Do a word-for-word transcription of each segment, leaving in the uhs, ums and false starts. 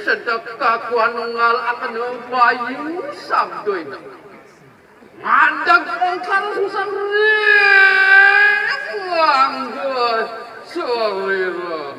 Sedek kakuan unggal akan bayi sabdo ini. Ngadeg ungkal susah ring langga salira.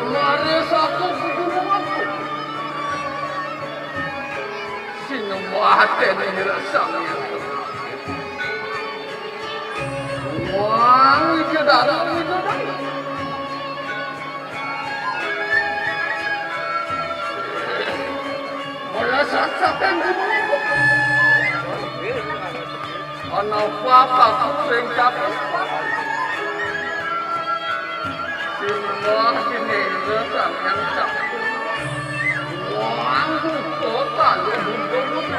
Mari satu kegununganku. Sinembaten ini rasanya. Wang itu darah itu dah. Malah sasakan gunung. Ana papa kuping capek. Sing wah sini lesan yang capek. Wang kota lu gunung.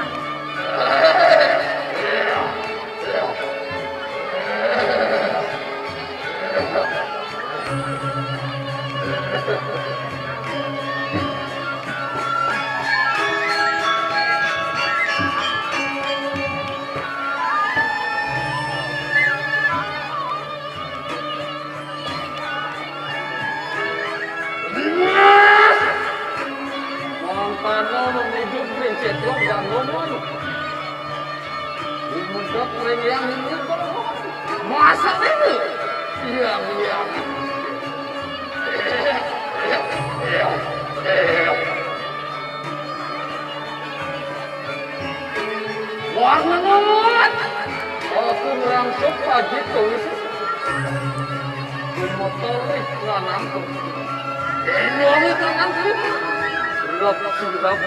Mangkana memidu prinsip yang ngomong. Umudok ring yang ini kok. Masa ini? Iya, iya. Wah, ngenut. Aku ngerangsuk pagi tuh. Motor nih, lanang tuh. Ini lanang tuh. Gelap, gelap.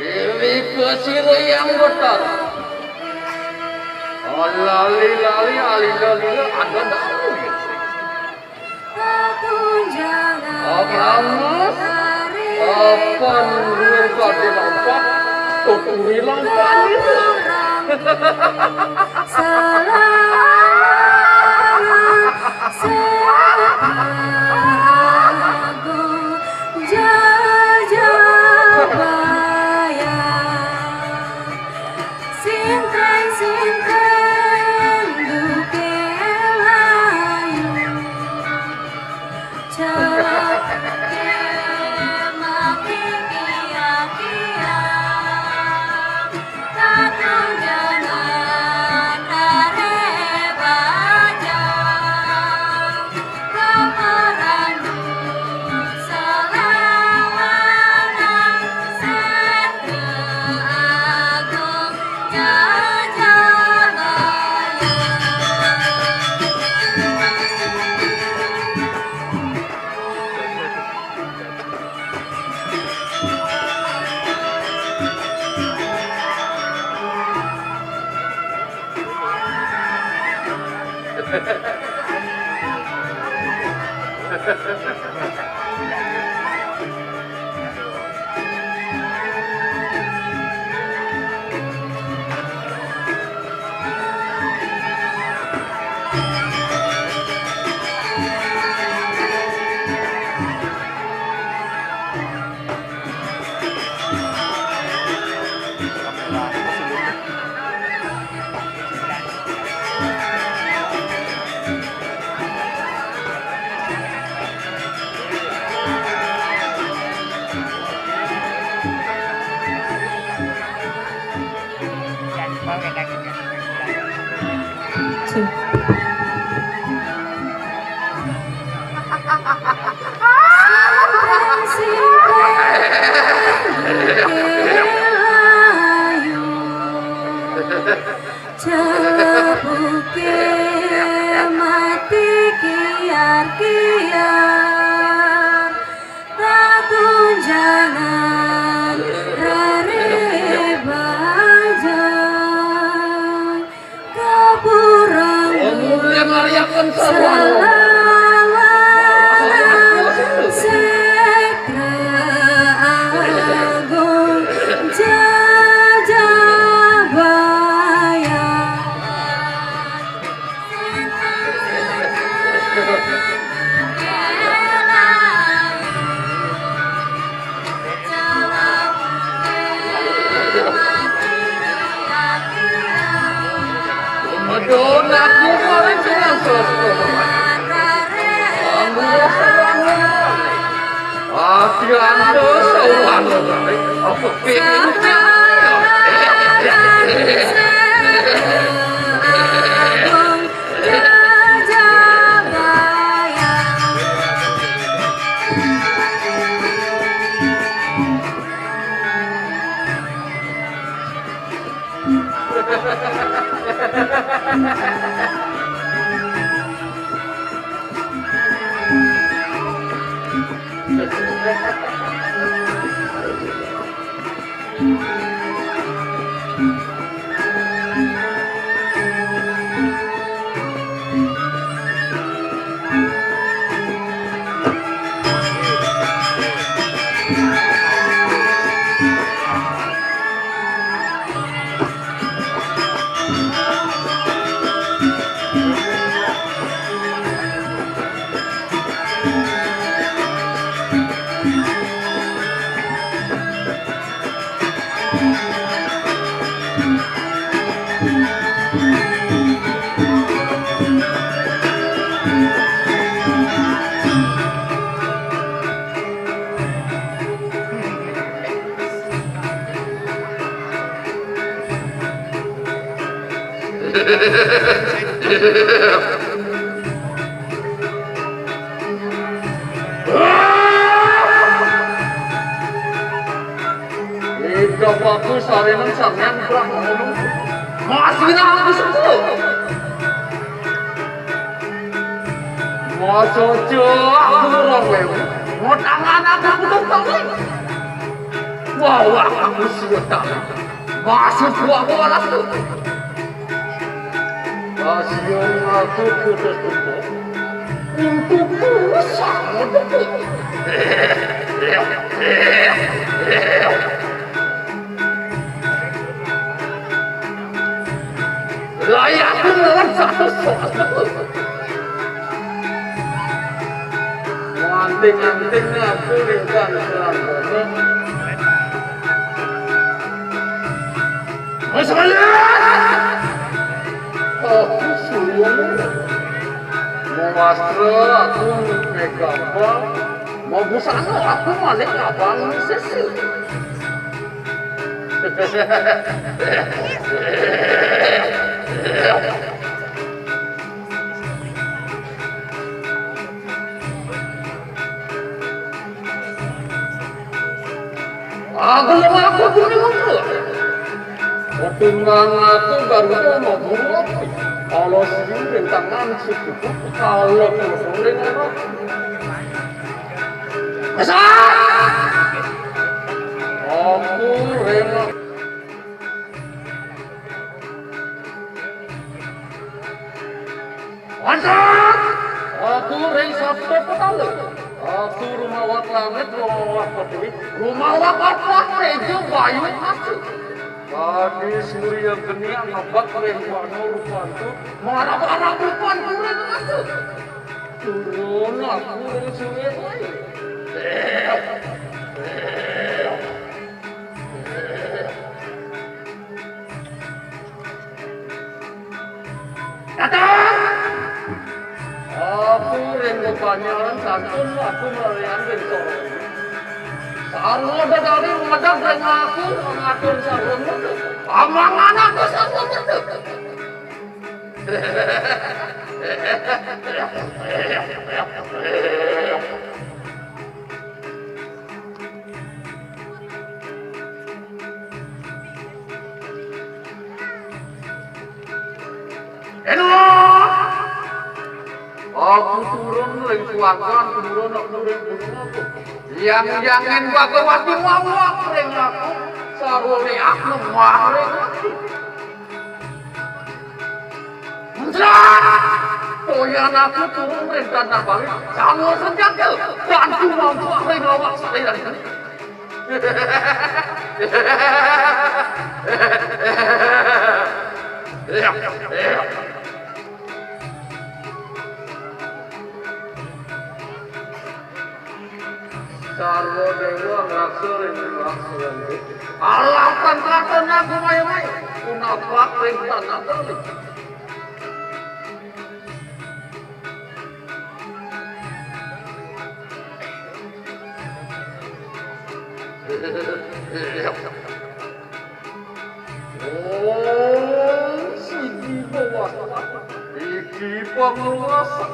Ini pesir yang betar. Alali-lali, alila-lila, ada daun. Abramus, apan ruang kade lampak, tuturi lampak. Sintreng-sintreng duke layu, celak ke mati kia-kia, tatang jangan rare bajang. Cebuke mati kiar-kiar, tatunjangan rare bajang, kapurang salawana sekra agung Jajabaya. Adianto sowan. Apa piye? Ida bagus arenan sampeyan kurang ngono. Mas wina aku sepuluh. Mas ojo aku ora wewe. Ngotangan aku kudu tahu. Wah, wah, aku sudah tahu. Maksud gua apa, Mas? Asia ngatur kudus kudus. Untukku sama betul. Layakku lawan satu soal betul. Anting-anting aku ringkang serang. Wes, balik! Aku suruh. Mau wasra, aku megabang. Mau busana, aku malik abang sesi. Aku yang aku punya waktu. Pertimbangan aku baru mau buat. Kalau sendiri tangan sih, kalau sendiri apa? Besar. Aku rela. Lanjut! Aku ring sabda petala. Aku rumawat langit, rumawat peduli, rumawat apa tejo bayu asli. Tadi surya geni ngebak ring wana rupanku, marah-marah rupanku ring aku. Turun aku ring suwe bayu. Datang! Aku ring bebanyaran santun, aku melayan ring sorong. Sarwa dadari medal ring aku, mengatur sarwa medal. Amangan aku sarwa medal. Eno! Aku turun ring kuangan, turun aku ring gunung aku. Yang-yangen Bhagawati mawak ring aku, sarwa liak nemah ring aku. Muncrat! Toyan aku turun ring tanah bali, sarwa senjata, bantu mawak ring awak salira. Sarwa dewa ngraksa ring ngraksa. Alapan katon aku maya-maya, punapak ring tanah bali. Oh, siji bawa iki panguasa.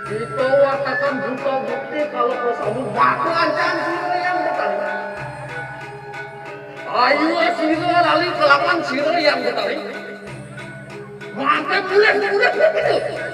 Kita watakan buta bukti kalau kamu bakalan janji yang bertanya. Ayo sira lali kelawan sira yang bertanya. Mantap, mulai, mulai, mulai.